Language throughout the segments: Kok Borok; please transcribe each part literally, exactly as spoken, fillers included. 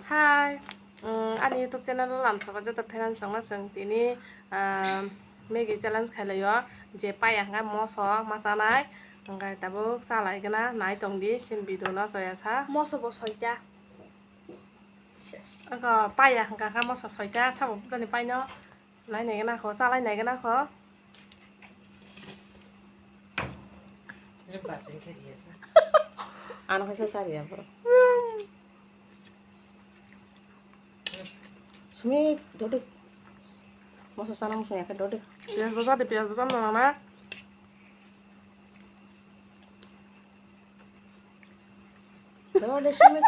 Hi, um, ani YouTube channel o lamsoko joto fans rokno chwng tini, um, Maggie challenge khailaio, je paya hwnkhe moso ma chanai, hwnkhe tabuk chalai gana nai tongdi chini video no joya sa. Moso bo soita. Ako paya hwnkha kha moso soita, sabo bujani paino. Nai nai gana kho, chalai nai gana kho. Ano khe sa sari ya bro. Sumi dode. Moso sana musu ya khe dode. Piyaj bo sa de, piyaj bo sa nang na. Dode sumi,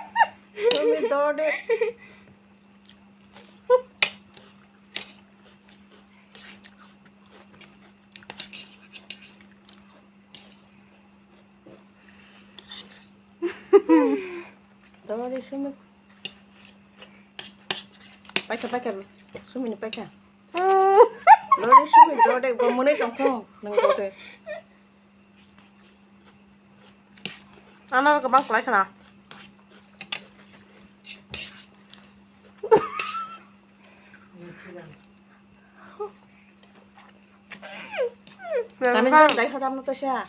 sumi dode. Dode sumi. Paikha, paikha, sumi ni paikha. Dode sumi dode, bo mwnwi tongthung, nang dode. Ano kwbang kwlai khna. Sami sami dai khodam no to sha.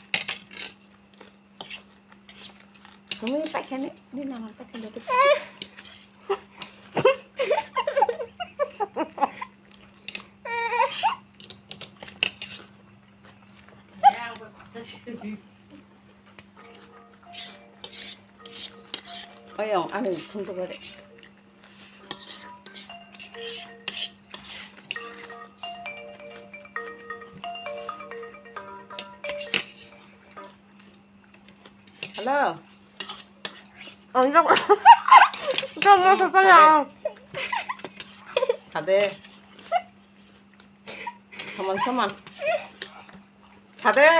Sumi paikha ni, ni nama paikha ni. Ayong, ani phun to bare. Hello. Ang jok. Jok mo sa sa ya. Sade. Saman saman. Sade.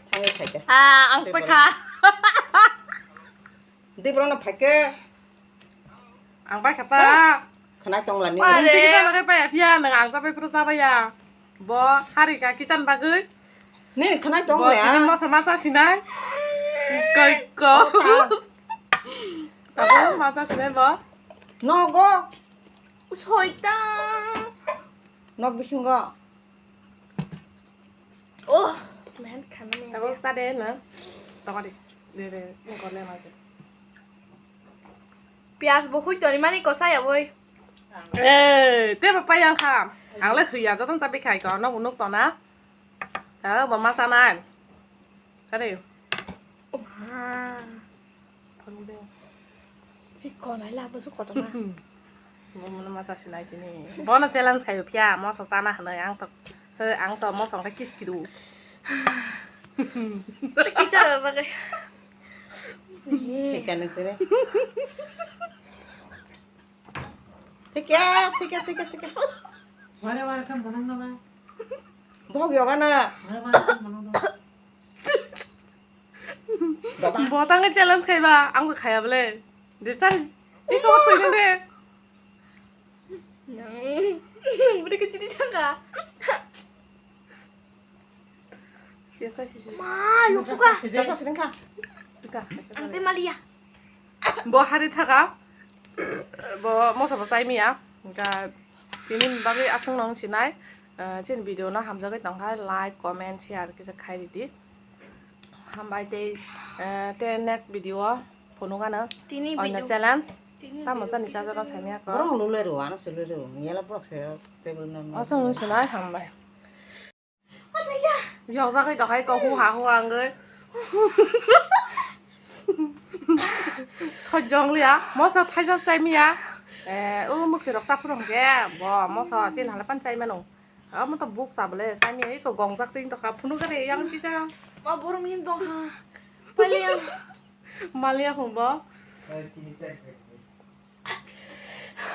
Thangwi phaikha. Ah, ang phaikha. Di borok no phaikhe. Ang pai khata. Khwnai tong lani. Are. Tini kita lagi paya pia nang ang sapai pro sabaya. Bo hari ka kitchen bagwi. Ni khwnai tong le. Bo tini mosa masa sinai. Koi ko. Tabo masa sinai bo. No go. Soita. Nok bisingo. Oh, man, khamani. Tabuk ta de na. Tokari. De de, ni kone ma je. Piyaj bo hui tori mani kosa ya boi. Eh, te ba payang kha. Ang le hui ya, joton chabi khai ko, no unuk to na. Ta ba ma chanai. Kare. Oha. Phone de. Hi konai la bo su koto ma. Bo mono ma chasi nai tini. Bono challenge khayo phiya, moso chana hwnwi ang to, se ang to moso wngkha kiskidu. Kicha ba kai. Thika nang tere. Thika, thika, thika, thika. Wara wara kam banang na ba. Bok yoga na. Wara wara kam banang na. Bo tangwi challenge khaiba, ang bo khaya bole. De chal. Iko twi de. Nang budi ke chini thangka. Biasa sih. Ma, luksuka. Biasa sering kha. Ika. Ang te malia. Bo hari thaka. Bo mosa bo chai miya. Ga tini bagwi aswk nong sinai. Eh, chini video no hamjagwi tongkha, like, comment, share kisa khai ridi. Hambai tei, eh, te next video o phunukgano. Tini oino video challenge. Tini tamo video chani chajak no saimya ko. Borok nulai rw, ano se lwlai rw. Yala borok se table no. Aswk nung sinai hambai. Yokjagwi dokhai ko hu ha hu ha wngwi. Sojong liya, moso thaisa chai miya. Eh, o mukti rok chaphuru hwnkhe bo moso chini hala pan chai mano. Amo to buk chabole, sami iko gongjak twi tokha, phunuk gari yang kisa. Ma borom hin tongkha. Paliya. Maliya phungbo.